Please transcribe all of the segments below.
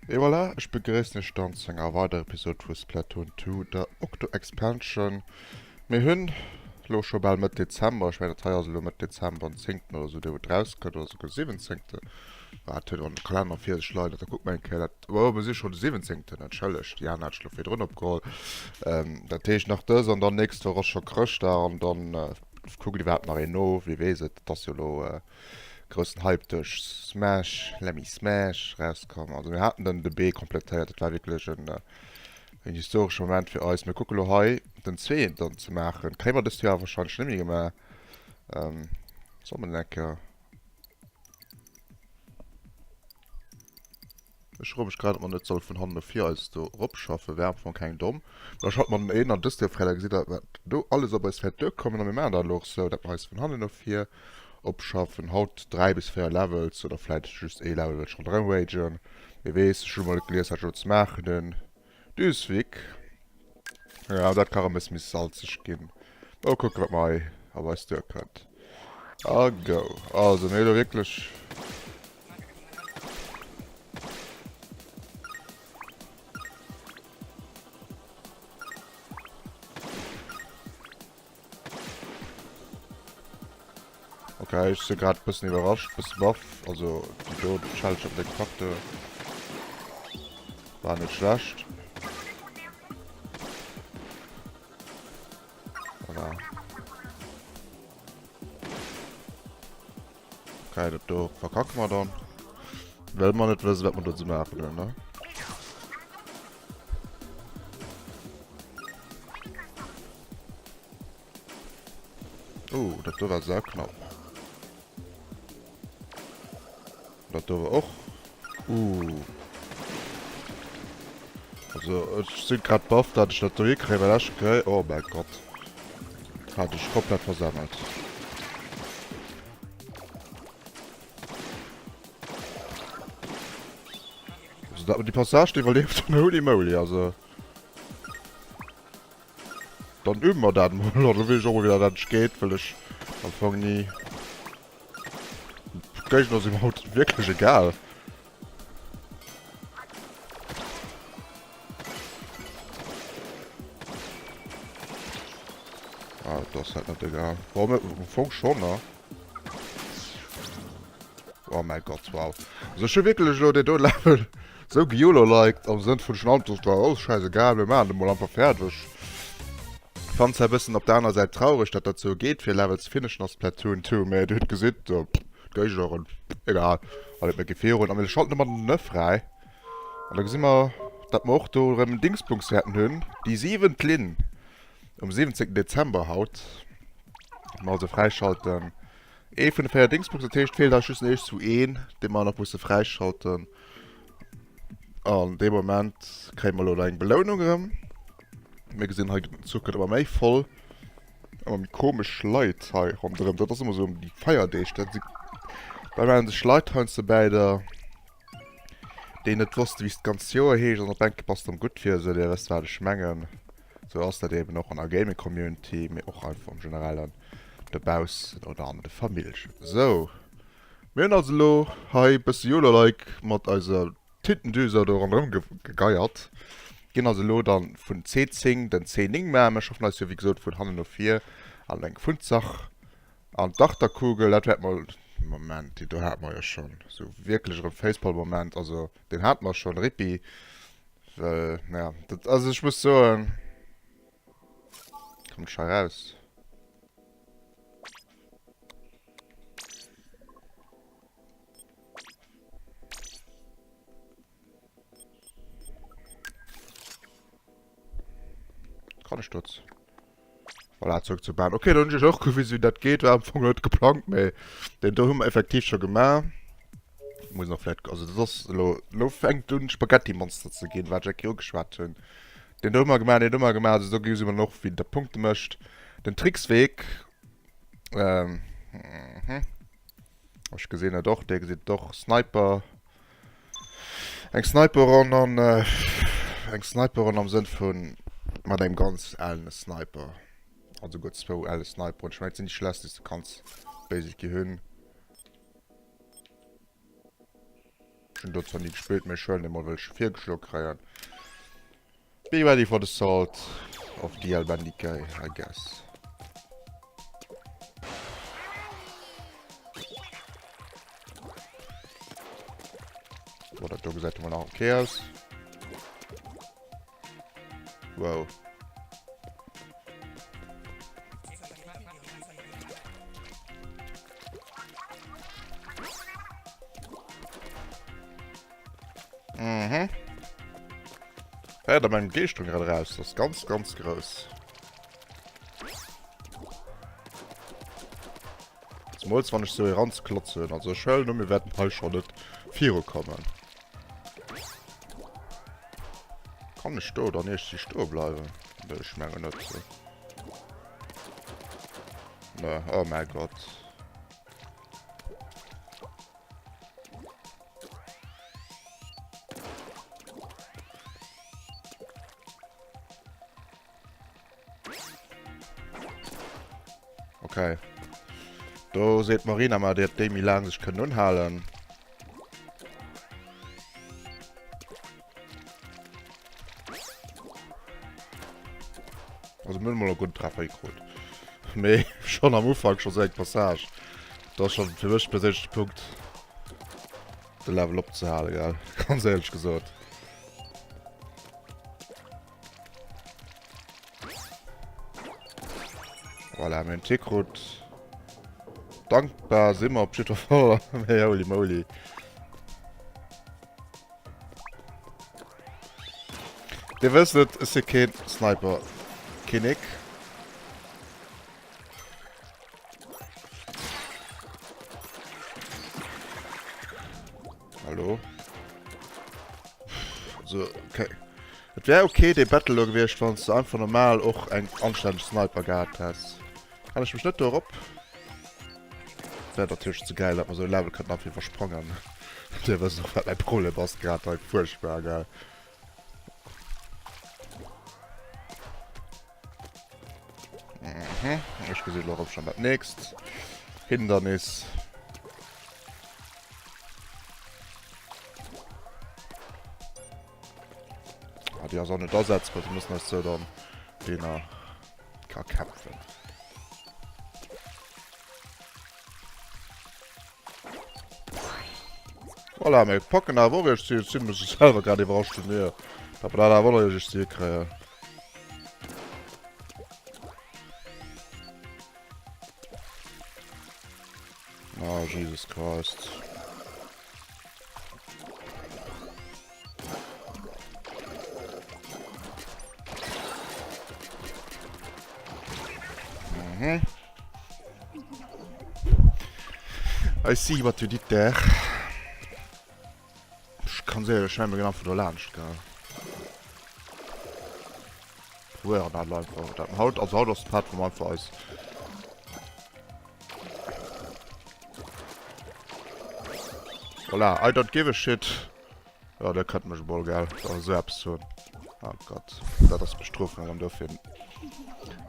Et voilà, ech begréissen iech dann zu enger weiderer Episode vu Splatoon 2, der Octo Expansion. Mir hunn elo scho bal Mëtt Dezember, ech mengen dat hei ass elo Mëtt Dezember, den 10. oder esou, dee wou et rauskënnt, oder souguer 17. Wat huet an de Kalenner fir sech leien, dat da kuckt mer eng Kéier dat, oh mir si schonn de 17., entschëllegt, déi aner hat ech elo virdrun opgeholl. Dat heescht nach dës an dann nächst Woch ass scho Chrëschtdag an dann kuckt iwwerhaapt nach een no, wie weess et, et ass jo elo Groussen Hype duerch Smash, Lemmy Smash rauskomm. Also mir haten den de B komplettéiert. Dat war wierklech en, en historesche Moment fir eis. Mir kucke lo hei den zweeten dann ze maachen. Kréie mer dëst Joer wahrscheinlech net méi gemaach. Ähm, soll mer den eng Kéier. Ech froe mech grad, ob mer net solle vun hannen no vir eis do eropschaffen. Wär am Fong keng domm. Da schalte mer den een an dëst Joer fräi, da gesitt der, wat do alles op eis wäert duerkommen. A mir maachen dat elo och sou, datt mer eis vun hannen no vir opschaffen. Haut 3 bis 4 Levels oder vläit just ee Level, well ech ronderëm ragen. Wie weess, ech hu mol net gelies, wat ech elo ze maachen hunn. Düswik. Ja, dat ka rëm e bësse méi salzeg ginn. Mol kucken, wat mer hei op eis duerkënnt. A go. Also, mir hu elo wierklech... Okay, ech si grad bëssen iwwerrascht, bësse baff. Also, déi do, déi Challenge op der gepackt hu, war net schlecht. Voilà. Okay, dat do verkacke mer dann. Well mer net wëssen, wat mer do ze maachen hunn, ne? Oh, dat do war sehr knapp. Dat do war och. Uh. Also, ech sinn grad baff, dat ech dat do hikréien, well ech kréien. Oh mein Gott. Hat ech komplett versemmelt. Also, dat mer déi Passage iwwerlieft hunn, holy moly, also. Dann üben mer dat mol. Dann weess ech och mol, wéi dat endlech geet, well ech am Fong ni... D'Géigner si mer haut wierklech egal. Ah, dat ass halt net egal. Warum am Fong schon, ne? Oh mein Gott, wow. Also ech hu wierklech elo deen do Level sou geyolo-liked am Sënn vun schon alt war alles scheißegal, mir maachen de mol einfach fäerdeg. Fand zwar bëssen op der aner Säit traureg, dat dat sou geet fir Level ze finishen a Splatoon 2, mä dir hutt gesitt, d'Géigeren, egal, allez mir gi virun a mir schalten ëmmer den Neuf fräi an da gesi mer, dat mer och do erëm en Dingsbums wäerten hunn, déi siwent Linn um 17 Dezember haut, mer also fräischalten. Ee vun de 4 Dingsbums, dat heescht feelt eis just den eescht zu een, dee mer nach musse fräischalten. An dee Moment kréie mer elo eng Belounung erëm. Mir gesinn hei den Zuch gëtt ëmmer méi voll. Ëmmer méi komesch Leit hei ronderëm. Dat ass ëmmer sou ëm déi Feierdeeg. Dat si da mellen sech Leit heiansdo bäi der, déi net wosste wéi s d'ganzt Joer heescht an op enke bass de erëm gutt fir se. Dir wësst wat ech mengen. Sou ass dat eben och an der Gaming Community, mee och einfach am Generellen dobaussen oder an de Familljen. Sou, mir hunn also elo hei bësse Yolo-like mat eiser Tintendüser do ronderëm gegeiert. Ginn also elo dann vun C10 den C9 maachen. Mir schaffen eis jo wéi gesot vun hannen no vir an eng Funzach an d'Achterkugel. Dat wäert mol, Moment, déi do hate mer jo schonn. Sou wierklech erëm Facepalm-Moment, also deen hate mer schonn, Rippi. Well, ja, dat, also ech muss soen, kommt ech hei raus? Kann ech dort? Voilà, zurück zur Bahn. Okay, dann hunn ech och gewisen, wéi dat geet. War am Fong net geplangt, mee den do hu mer effektiv scho gemaach. Muss nach vläicht, also dat ass elo, elo fänkt un Spaghetti-Monster ze ginn, wat ech eng Kéier ugeschwat hunn. Den do hu mer gemaach, den do hu mer gemaach, also do gesi mer och, wéi der Punkte mécht. Den Tricksweg, ähm, mhm. Ech gesinn et och, dir gesitt et och, Sniper. Eng Sniperon an eng Sniperon am Sënn vun mat engem ganz ellene Sniper. Also guer zwou elle Sniperen. Ech mengen, dat sinn déi schlechtst, déi s de kanns basically hunn. Ech hunn do zwar ni gespillt, mee ech huelen dee mol, well ech e virgeschloe kréien. Be ready for the salt of the El Bandike, I guess. Boah, dat do gesäit emol nach okay aus. Wow. Mhm. Hey, da mein Begeeschterung gerade raus. Das ist ganz, ganz groß. Zemools wann ech sou eranzeklotzen. Also ech huelen un, mir wäerten hei schonn net virukommen. Kann ech do dann iergendwéi stoe bleiwen? Nee, ech mengen net. Ne, oh mäi Gott. Okay. Do seet d'Marina mar, déi hätt déi méi laang sech kënnen unhalen. Also mir hunn mol e gudden Treffer gekrut. Mee schon am Ufank schon sou eng Passage. Dat ass schon fir mech perséinlech de Punkt de Level opzehalen, gell? Ganz éierlech gesot. Voilà, mir hunn Tick krut. Dankbar si mer op jiddwer Fall. Mee holy moly. Dir wësst et, ech si keen Sniper-Kinnek. Hallo? So, okay. Et wär okay dee Battle lo gewiescht, wann s de einfach normal och eng anstänneg Sniper gehat häss. Kann ech mech net do erop? Wär natierlech ze gäil, dat mer sou e Level kënnten einfach iwwersprangen. Dir wësst och wat mäi Problem ass grad hei. Fuerchtbar, gell? Mhm. Ech gesinn elo erëm schon dat nächst Hindernis. Ah, déi ass och net asetzbar, se mussen eis sou dann deener ka kämpfen. Voilà, mir packen awer och iergendwéi, ech sinn mech selwer grad iwwerrascht vun mir, datt mer dat awer och nach iergendwéi hikréien. Oh, Jesus Christ. Mhm. I see what you did there. Ech kann séier scheinbar genau vu do laanscht gell. Probéieren dat einfach. Dat haut, also haut ass de Part, wou mer einfach eis Voilà, I don't give a shit. Ja, der kënnt mech mol, gell. Da esou eppes hunn. Oh Gott, dat ass Bestrofung an dofir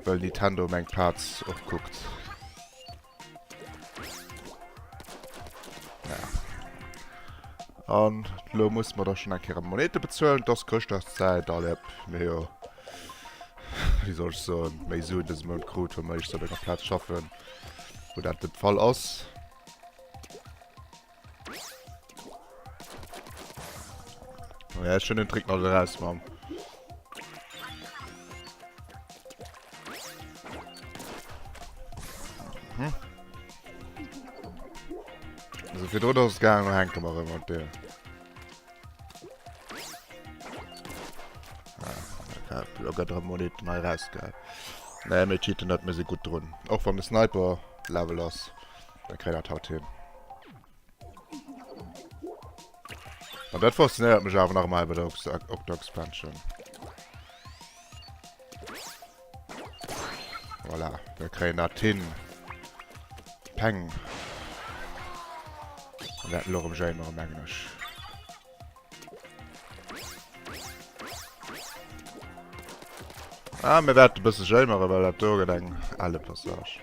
well Nintendo meng Parts och kuckt. Ja. An lo muss mer da schon eng Kéier Monete bezuelen. Et ass Chrëschtdagszäit, allez, mee jo, wéi soll ech soen, méi Suen dëse Mount krut, well mer éischter op enger Plaz schaffen, wou dat de Fall ass. Ja, ech hunn den Trick nach net eraus, Mann. Mhm. Also virdrun ass et gaangen, lo hänke mer erëm mat dir. Ah, okay. Lo gëtt erëm Moneten hei rausgehauen. Nee, mir cheaten net, mir si gutt drun. Och wann de Sniper Level ass, da kréie dat haut hin. An dat faszinéiert mech awer nach ëmmer bei der Octo Expansion. Voilà, wir kréien dat hin. Peng. An dat lo erëm jéimeren, mengen ech. Ah, mir wäerte e bësse jéimeren, well dat do gëtt eng elle Passage.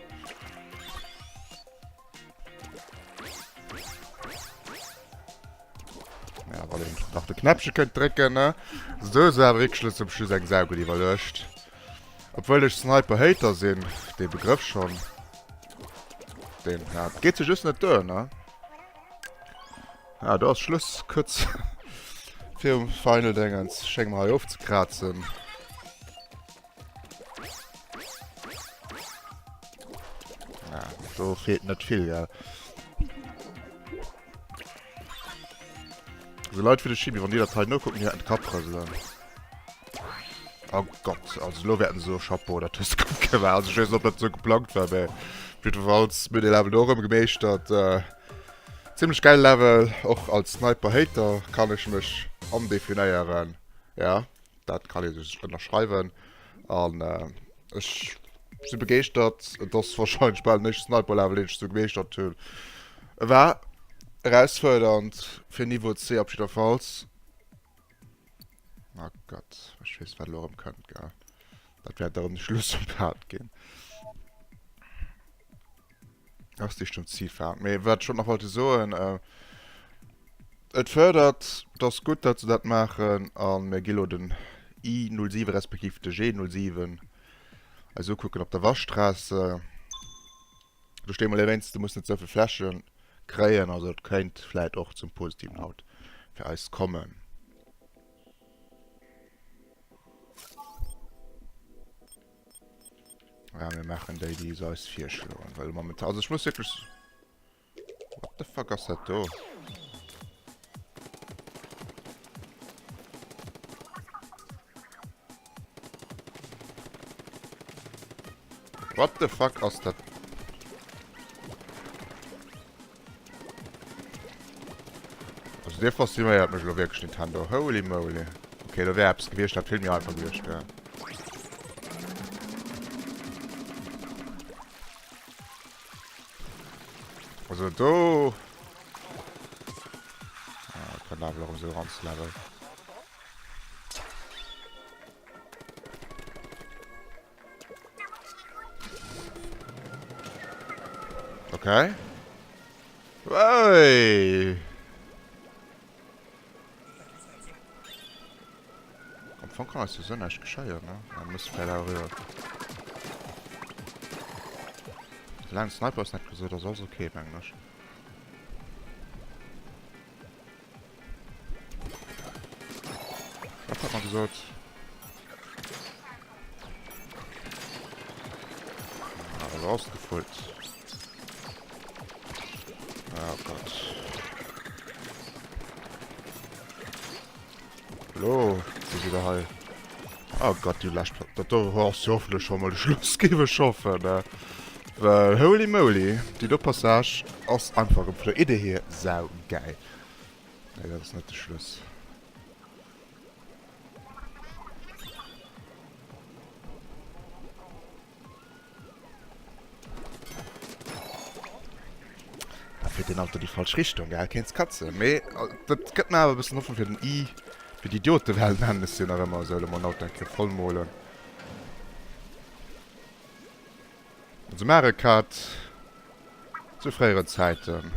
Wann een nach de Knäppche kënnt drécken, ne? Sou, se awer wierklech elo zum Schluss eng saugutt iwwerluecht. Obwuel ech Sniper-Hater sinn, dee Begrëff schonn, deen, ja, et geet sech just net duer, ne? Ja, do ass Schluss, kuerz virum Final Dingens schénge mer hei ofzekrazen. Ja, do feelt net vill, gell? Also Leit fir de Chibi, wann déi dat hei nokucken, déi hätten de Kapp rëselen. Oh Gott, also lo wäerten se so Chapeau, dat hues de gutt gemaach. Also ech weess net, ob dat esou geplangt war, mä jiddefalls mir dee Level do och erëm gemeeschtert. Äh, zimmlech geil Level, och als Sniper-Hater kann ech mech andefinéieren, ja. Dat kann ee sech ënnerschreiwen. An ech si begeeschtert. Et ass wahrscheinlech bal den éischte Sniper-Level, deen ech esou gemeeschtert hunn. E war erausfuerdernd fir Niveau C op jiddwerfalls. Oh Gott, ech weess, wat elo erëm kënnt, gell. Dat wäert erëm de Schluss vum Part ginn. Ass déi Stëmm Zifa. Mee wat ech wollt nach wollte soen, äh, et fördert, et ass gutt, datt se dat maachen a mir gi lo den I07 respektiv de G07 eis ukucken op der Waschstraße. Do stee mol ewéinst, du muss net souvill Fläche kréien, also et kéint vläit och zum Positiven haut fir eis kommen. Ja, mir maachen déi, déi se eis virschloen, well momentan, also ech muss wierklech, what the fuck ass dat do? What the fuck ass dat? Also dir faszinéiert mech elo wierklech Nintendo. Holy moly. Okay, do wär eppes gewiescht, dat vill méi einfach gewiescht wär. Also do... Ah, kann awer erëm esou ranzleveln. Okay. Hey! Am Fong kann eis sowieso näischt geschéien, ne? Ja, muss vielleicht auch rüber. Solange Sniper es nicht gesehen, ist alles okay, mengen ich. Was hat man gesagt? Ah, rausgefüllt. Oh Gott. Lo, si se da hei. Oh Gott, déi lescht Pla Dat do ass jo hoffentlech scho mol de Schluss, géif ech hoffen, ne? Well holy moly, déi do Passage ass einfach erëm vun der Idee hier saugeil. Nee, dat ass net de Schluss. Da fiert den Auto déi falsch Richtung, gell? Kéints katzen. Mee dat gëtt mir awer e bëssen Hoffnung fir den I, fir d'Idiotewelt nennen ech se jo nach ëmmer esou. Elo mol den Auto eng Kéier vollmolen. Also Mario Kart zu fréieren Zäiten.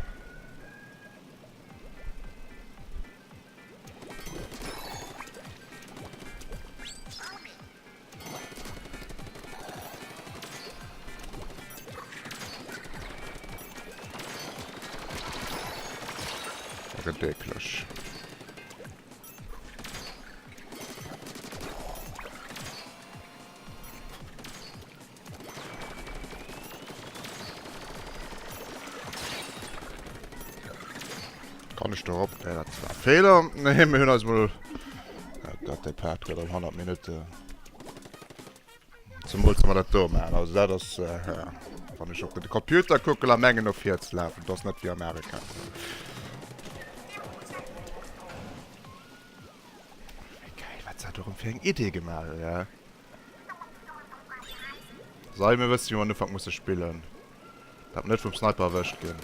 Ridiculous. Kann ech do op? Nee, dat war e Feeler. Nee, mir hunn eis mol... Oh Gott, dee Part gëtt an 100 Minutte. Zemools wa mer dat do maachen. Also dat ass... Äh, ja. Wann ech op de Computer kucken a mengen no vir ze lafen. Dat ass net wéi Amerika. Wéi geil, wat se do erëm fir eng Idee gemaach hunn, ja. Sei mir wëssen wéi mer an Ufank musse spillen. Dat mer net vum Sniper erwëscht ginn.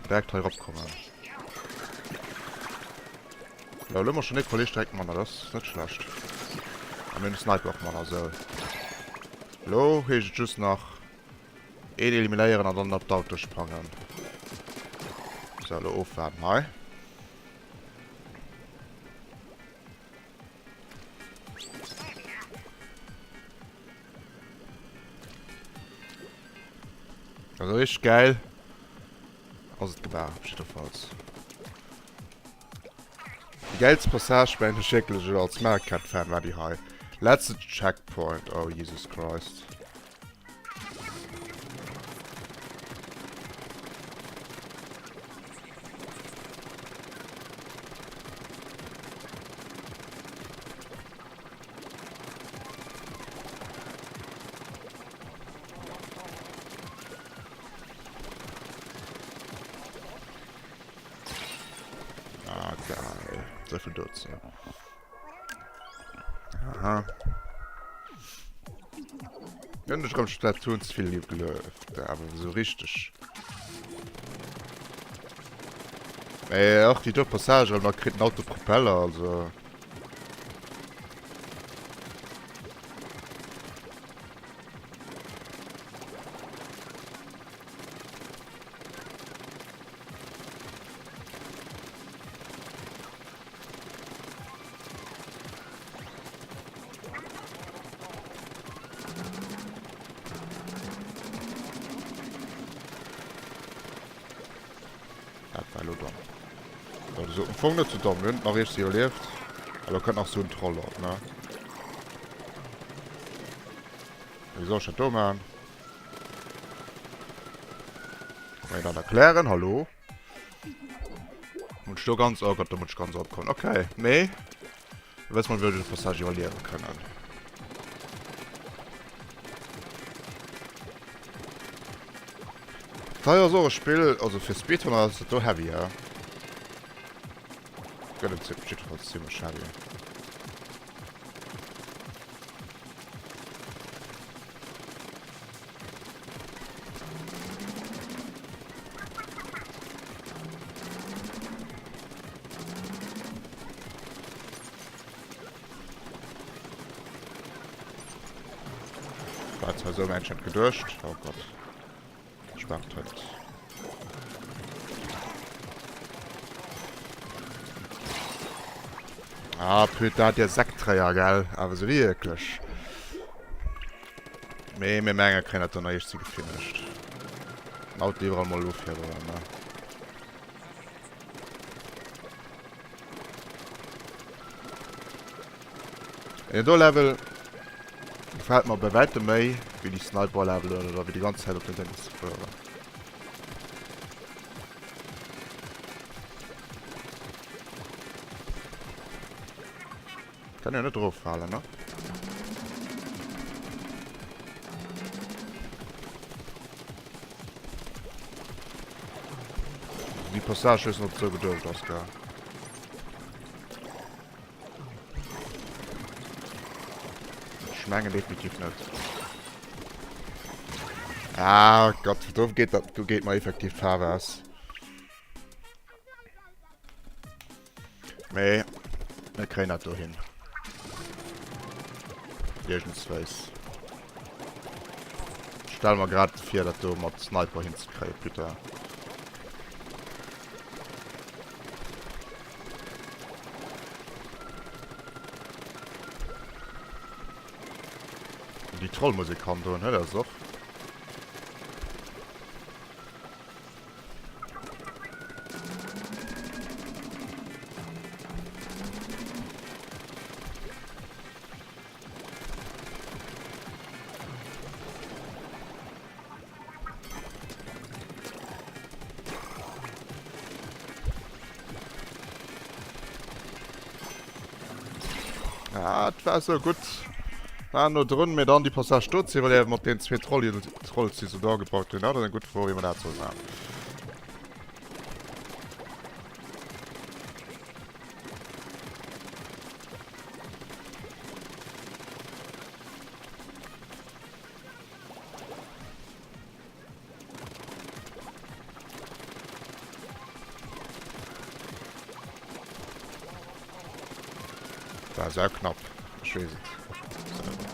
Direkt hei erop kommen. Jo, elo hu mer schon ee Kolleg direkt manner, dat ass net schlecht. A mir hunn de Sniper och manner, sou. Elo heescht et just nach een eliminéieren an dann op d'Auto sprangen. Sou, elo ofwaarden hei. Also richteg gäil ass et gemaach, jiddefalls. Déi gäilst Passage mengen ech wierklech elo als Mario Kart Fan war déi hei. Letzte Checkpoint, oh Jesus Christ. Ah, geil. So viel dazu. Aha. Wenn ich rem Splatoon zu viel lieb gelöft, aber so richtig. Ey, auch die do Passage, da kriegt ein Auto Propeller, also. Dat war elo domm. Also am Fong net sou domm. Mir hunn et nach iergsi iwwerlieft. Awer kënnt nach sou en Troll op, ne? Wéi soll ech dat do maachen? Kann mir dat erklären? Hallo? Muss ich do ganz... Oh Gott, da muss ich ganz opkommen. Okay, mee... Wir wëssen mal, wéi wir de Passage iwwerliewe kënnen. Dat ass och e Spill, also fir Speedrunner ass dat do heavy, ja. Gëtt et jiddefalls zimmlech heavy. War zwar sou mensch net geduecht. Oh Gott. Spartelt. Ah, putain, der Säckträier, gell? Awer sou wierklech. Mee mir menge kréien dat dann nach iergendwéi gefinished. Den Auto iwwerall mol ofhiewen, ne? Den do Level gefällt mer bei weitem méi wéi déi Sniper Levelen oder wéi déi ganz Zäit op den Dennis ze fueren. Kann jo net eroffalen, ne? Déi Passage weess net ob sou geduecht ass, gell? Ech mengen definitiv net. Ah Gott, do geet dat, do geet mer effektiv d'Faarf aus. Mee mir kréien dat do hin. Iergendswéis. Stell mer grad vir, dat do mat Sniper hinzekréien, putain. Déi Trollmusek kann doen, hä? Dat ass och. Ah, dat war sou gutt. War no drun, mee dann déi Passage do ze iwwerliewen mat deenen zwee Troll, Trolls, déi se do agebaut hunn. Dat ass eng gutt Fro, wéi mer dat solle maachen. War sehr knapp. Ich weiß es. Selber.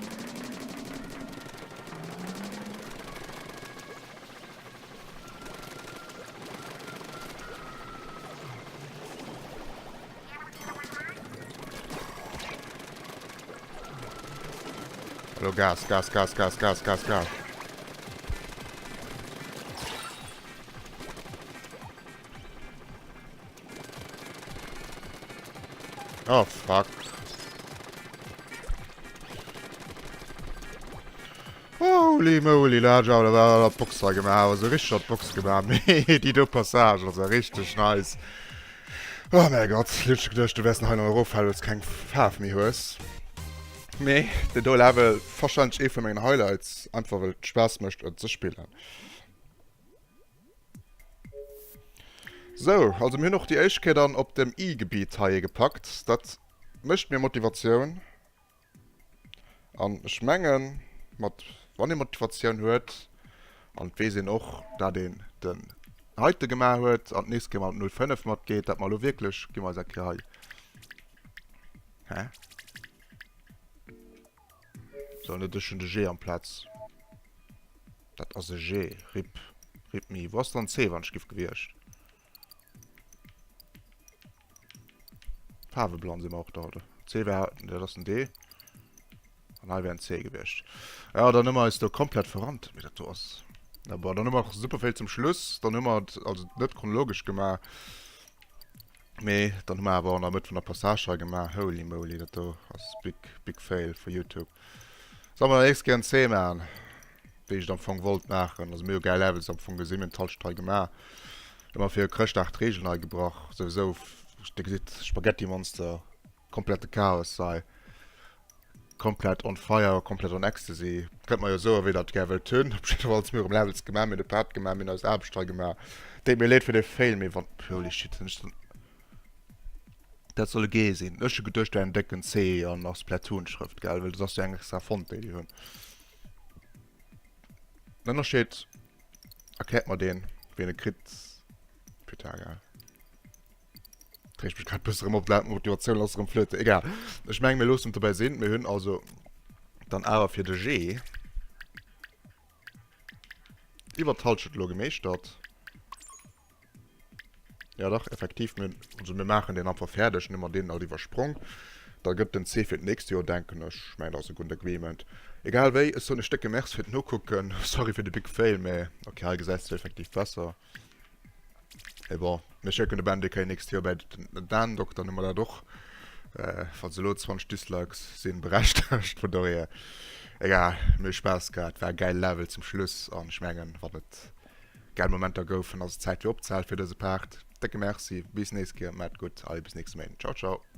Hallo Gas, Gas, Gas, Gas, Gas, Gas, Gas. Oh fuck. Holy moly, da hat ech awer awer d'Box hei gemaach, awer sou richteg an d'Box gemaach. Mee déi do Passage ass ja richteg nice. Oh mäi Gott, lo hunn ech geduecht, du wäers nach hei nach eroffalen, well s keng Faarf méi hues. Mee deen do Level, wahrscheinlech ee vu mengen Highlights, einfach well et Spaass mécht et ze spillen. Sou, also mir hunn och déi éischt Kéier dann op dem I-Gebiet hei ee gepackt. Dat mécht mir Motivatioun. An ech mengen, mat, wann ee Motivatioun huet, an et weess een och, dat een den heite gemaach huet an d'nächst Kéier mat 05 matgeet, dat mer elo wierklech, gi mer eis eng Kéier hei. Hä? Sou, net ech hunn de G amplaz. Dat ass e G. Rip. Rip me. Wou ass dann C, wann ech giff gewiescht? Faarweblann si mer och da, oder? C wär, dat ass en D. An hei wär en C gewiescht. Ja, dann hu mer eis do komplett verrannt. Mee dat do ass... Na bon, dann hu mer och super vill zum Schluss. Dann hu mer et also net chronologesch gemaach. Mee dann hu mer awer an der Mëtt vun der Passage hei gemaach. Holy moly, dat do ass big, big fail vu YouTube. Soll mer nächst Kéier en C maachen? Wéi ech et am Fong wollt maachen. Also mir hu gäil Levels am Fong gesinn, mir hunn d'Halschent hei gemaach. Hu mer fir Chrëschtdag d'Reegelen hei gebrach. Souwisou, dir gesitt, Spaghetti Monster, komplette Chaos hei. Komplett on fire, komplett on ecstasy. Kënnt mer jo soen, wéi der et gär wëllt hunn. Op jiddefalls, mir hu rëm Levels gemaach, mir hunn de Part gemaach, mir hunn eis Aarbecht hei gemaach. Deet mir leed fir de Fail, mee wann, holy shit, hunn ech dann. Dat soll e G sinn. Ech hu geduecht wär en décken C an nach Splatoon-Schrëft, gell, well dat ass jo eng extra Font, déi déi hunn. Den Ënnerscheed erkläert mer deen, ween e kritt. Putain, gell. Tréischt mech grad bësse rëm op, d'Motivatioun ass rëm flöte. Egal. Ech mengen, mir loossen et dobäi sinn. Mir hunn also dann awer fir de G iwwer d'Halschent elo gemeeschtert. Ja dach, effektiv, mir, also mir maachen deen einfach fäerdeg, dann hu mer deen alt iwwersprong. Da gëtt den C fir d'nächst Joer, denken ech. Ech mengen, dat ass e gudden Agreement. Egal wéi, ech soen iech décke Merci fir d'Nokucken. Sorry fir de big fail, mä ok, hei gesäis de effektiv besser. Mee bon, mir schécken de Ben déi nächst Joer bäi den Daendokter, dann hu mer dat och. Falls elo 20 Dislikes sinn, berechtegt, vun dohier, egal, mir hu Spaass gehat, war e gäile Level zum Schluss an ech mengen, wann et Gäil Momenter goufen, ass et Zäit fir opzehalen fir dëse Part. Décke Merci, bis nächst Kéier, maat gutt, allez bis nächste Méinden, ciao ciao.